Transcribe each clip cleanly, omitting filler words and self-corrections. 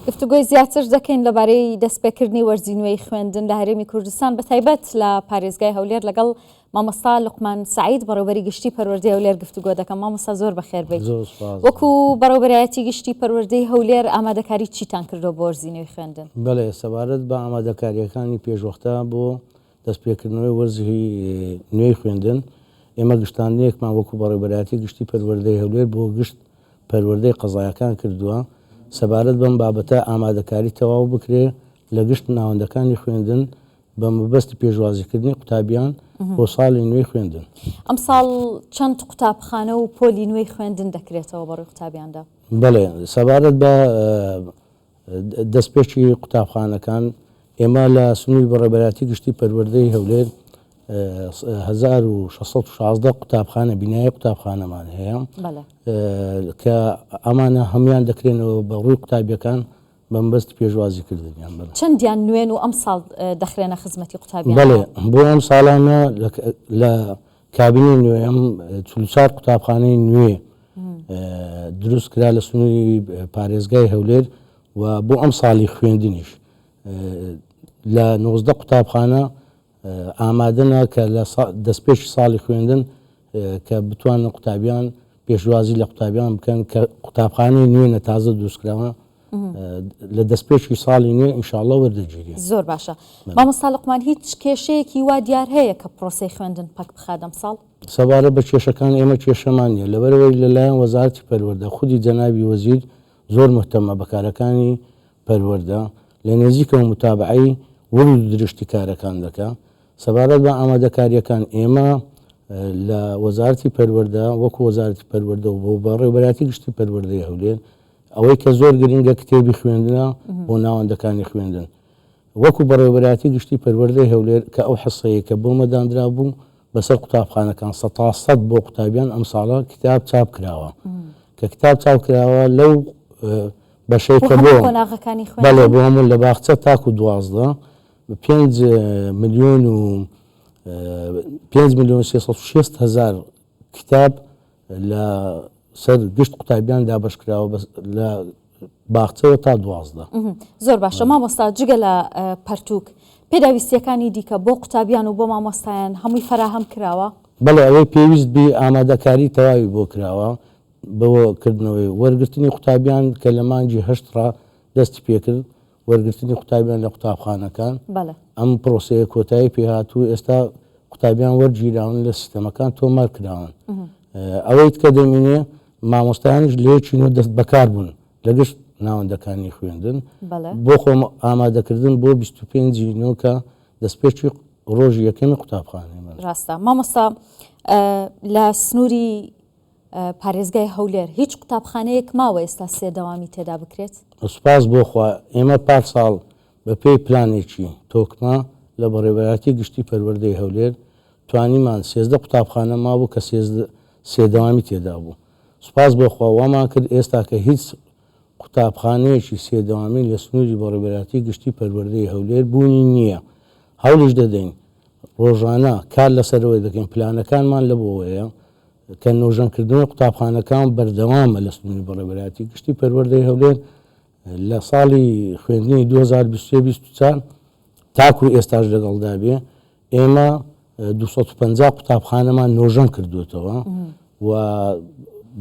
گفتوگۆی زیاتر دەکەین لەبارەی دەستپێکردنی وەرزی نوێی خوێندن لە هەرێمی کوردستان بە تایبەت لە پارێزگای هەولێر لەگەڵ مامۆستا لوقمان سەعید بەڕێوبەری گشتی پەروەردەی هەولێر گفتوگۆ دەکەم. مامۆستا زۆر بەخێر بێیت. زۆر سوپاس. وەکو بەڕێوبەرایەتی گشتی پەروەردەی هەولێر ئامادەکاری چیتان کردووە بۆ وەرزی نوێی خوێندن؟ بەڵێ، سەبارەت بە ئامادەکارییەکانی پێشوەختە بۆ دەستپێکردنەوەی وەرزی نوێی خوێندن، ئێمە گشتاندنێکمان وەکو بەڕێوبەرایەتی گشتی پەروەردەی هەولێر بۆ گشت پەروەردەی قەزایەکان کردووە، سەبارەت بەم بابەتە ئامادەکاری تەواو بکرێ لە گشت ناوەندەکانی خوێندن بە مەبەستی پێشوازیکردنی قوتابیان بۆ ساڵی نوێی خوێندن. ئەمساڵ چەند قوتابخانە و پۆلی نوێی خوێندن دەکرێتەوە بەڕووی قوتابیاندا؟ بەڵێ، سەبارەت بە دەستپێکی قوتابخانەکان، ئێمە لە سنووری بەڕێوەبەرایەتی گشتی پەروەردەی هەولێر 1616 قوتابخانە بینایە قوتابخانەمان هەیە کە ئەمانە هەموان دەکرێنەوە بە ڕووی قوتابیەکان بە مەبەستی پێشوازی کردنیان. بەڵێ. چەندیان نوێن و ئەمساڵ دەخرێنە خزمەتی قوتابیانەوە؟ بەڵێ، بۆ ئەم ساڵانە لە کابینەی نوێم 44 قوتابخانەی نوێ دروست کرا لە سنووری پارێزگای هەولێر و بۆ ئەم ساڵی خوێندنیش لە 19 قوتابخانە ئامادەنە کە لە دەستپێکی ساڵی خوێندن کە بتوانن قوتابیان پێشوازی لە قوتابیان بکەن کە قوتابخانەی نوێنە تازە دروستکراوە لە دەستپێکی ساڵی نوێ ئینشاءاللە وەردەگیرێن. زۆر باشە مامۆستا لوقمان هیچ کێشەیەکی وا دیار هەیە کە پرۆسەی خوێندن پەک بخات ئەمساڵ؟ سەبارەت بە کێشەکان ئێمە کێشەمان نییە لەبەرئەوەی لەلایەن وەزارەتی پەروەردە خودی جەنابی وەزیر زۆر موهتەمە بە کارەکانی پەروەردە لە نێزیکەوە موتابەعەی ورد و درشتی کارەکان دەکا. سەبارەت بە ئامادەکارییەکان ئێمە لە وەزارەتی پەروەردە وەکو وەزارەتی پەروەردە و بۆ بەڕێوەبەرایەتی گشتی پەروەردەی هەولێر ئەوەی کە زۆر گرنگە کتێبی خوێندنە بۆ ناوەندەکانی خوێندن وەکو بەڕێوەبەرایەتی گشتی پەروەردەی هەولێر کە ئەو حسەیە کە بۆمە دانرابوو بەسەر قوتابخانەکان سەتا سەد بۆ قوتابیان ئەمساڵە کتاب چاپ کراوە کە کتاب چاپ کراوە لەو بەشەی بۆ کە هەموو بۆ قۆناغەکانی بەڵێ خوێندن؟ بۆ هەموو لە باخچە تاکو 12 پێنج ملیۆن و پێنج ملیۆن 360 هەزار کتاب لە سەر گشت قوتابیان دابەش کراوە بەس لە باخچەوە تا 12. زۆر باشە مامۆستا جگە لە پەرتوک پێداویستیەکانی دیکە بۆ قوتابیان و بۆ مامۆستایان هەمووی فەراهەم کراوە؟ بەڵێ ئەوەی پێویست بی ئامادەکاری تەواوی بۆ کراوە بۆ کردنەوەی وەرگرتنی قوتابیان کە لە مانگی هەشت ڕا دەستی پێکرد وەرگرتنی قوتابیان لە قوتابخانەکان ئەم پرۆسەیە کۆتایی پێهات و ئێستا قوتابیان وەرگیراون لە سیستەمەکان تۆمار کراون ئەوەی کە دەمینێ مامۆستایانیش لە یەکی نۆ دەست بەکار بوون لە گشت ناوەندەکانی خوێندن بۆ خۆم ئامادەکردن بۆ 25 نۆ کە دەستپێکی ڕۆژی یەکەمی قوتابخانەی من. ڕاستە مامۆستا لە سنووری پارێزگای هەولێر هیچ قوتابخانەیەک ماوە ئێستا سێ دەوامی تێدا بکرێت؟ سوپاس بۆ خوا ئێمە پار ساڵ بە پێی پلانێکی تۆکمە لە بەڕێوەبەرایەتی گشتی پەروەردەی هەولێر توانیمان 13 قوتابخانە مابوو کە سێ دەوامی تێدا بوو سوپاس بۆ خوا وامان کرد ئێستا کە هیچ قوتابخانەیەکی سێ دەوامی لە سنووری بەڕێوەبەرایەتی گشتی پەروەردەی هەولێر بوونی نییە هەوڵیش دەدەین ڕۆژانە کار لەسەرەوەی دەکەین پلانەکانمان لەبۆوەیە کە نۆژەنکردنەوەی قوتابخانەکان بەردەوامە لە سنووری بەڕێوەبەرایەتی گشتی پەروەردەی هەولێر لە ساڵی خوێندنی 2023-24 تاکو ئێستاش لەگەڵدا بێ ئێمە 250 قوتابخانەمان نۆژەن کردوێتەوە و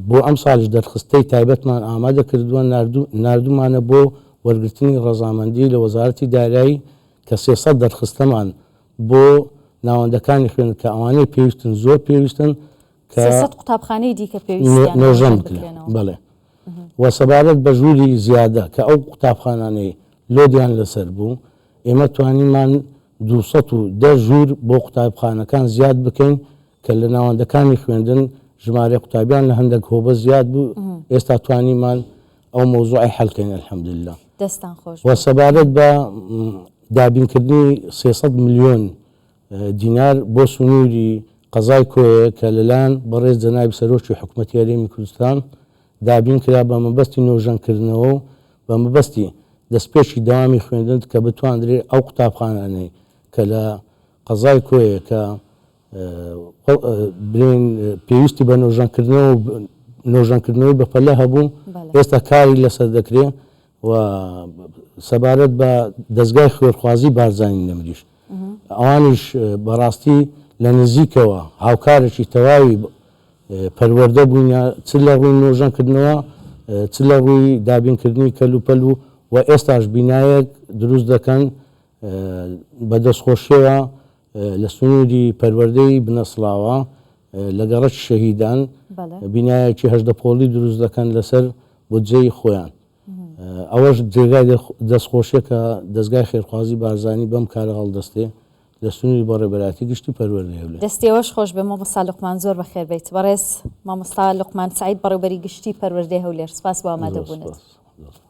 بۆ ئەم ساڵیش دەرخستەی تایبەتمان ئامادە کردووە ناردومانە بۆ وەرگرتنی ڕەزامەندی لە وەزارەتی دارایی کە 300 دەرخستەمان بۆ ناوەندەکانی خوێندن کە ئەوانەی پێویستن زۆر پێویستن کە 300 قوتابخانەی دیکە پێویستیان نۆژەن بکرێنەوە. بەڵێ و سەبارەت بە ژووری زیادە کە ئەو قوتابخانانەی لۆدیان لەسەر بوو ئێمە توانیمان 210 ژوور بۆ قوتابخانەکان زیاد بکەین کە لە ناوەندەکانی خوێندن ژمارەی قوتابیان لە هەندێک هۆبە زیاد بوو ئێستا توانیمان ئەو مەوزوعەی حەل کەین الحمدللە. دەستتان خۆش و بێت. سەبارەت بە دابینکردنی 300 ملیۆن دینار بۆ سنووری قەزای کۆیە کە لەلایەن بەڕێز جەنابی سەرۆکی حکومەتی هەرێمی کوردستان دابین کرا بە مەبەستی نۆژەنکردنەوە و بە مەبەستی دەستپێکی دەوامی خوێندن کە بتواندرێ ئەو قوتابخانانەی کە لە قەزای کۆیە کە بلێن پێویستی بە نۆژەنکردنەوە نۆژەنکردنەوەی بەپەلە هەبوو ئێستا کاری لەسەر دەکرێ و. و سەبارەت بە دەزگای خوێرخوازی بارزانی نەمریش ئەوانیش بەڕاستی لە نزیکەوە هاوکارێکی تەواوی پەروەردە بووینە چ لە ڕووی نۆژەنکردنەوە چ لە ڕووی دابینکردنی کەلوپەل و و ئێستاش بینایەک دروست دەکەن بە دەستخۆشیەوە لە سنووری پەروەردەی بنەسڵاوە لە گەڕەکی شەهیدان بینایەکی 18 پۆڵی دروست دەکەن لەسەر بودجەی خۆیان. ئەوەش جێگای دەستخۆشیە کە دەزگای خێرخوازی بارزانی بەم کارە هەڵدەستێ لە سنووری بەڕێوەبەرایەتی گشتی پەروەردەی هەولێر. دەستی ئێوەش خۆش بێ مامۆستا لوقمان زۆر بەخێر بێیت. بەڕێز مامۆستا لوقمان سەعید بەڕێوبەری گشتی پەروەردەی هەولێر سپاس بۆ زۆر ئامادەبوونت. سپاس.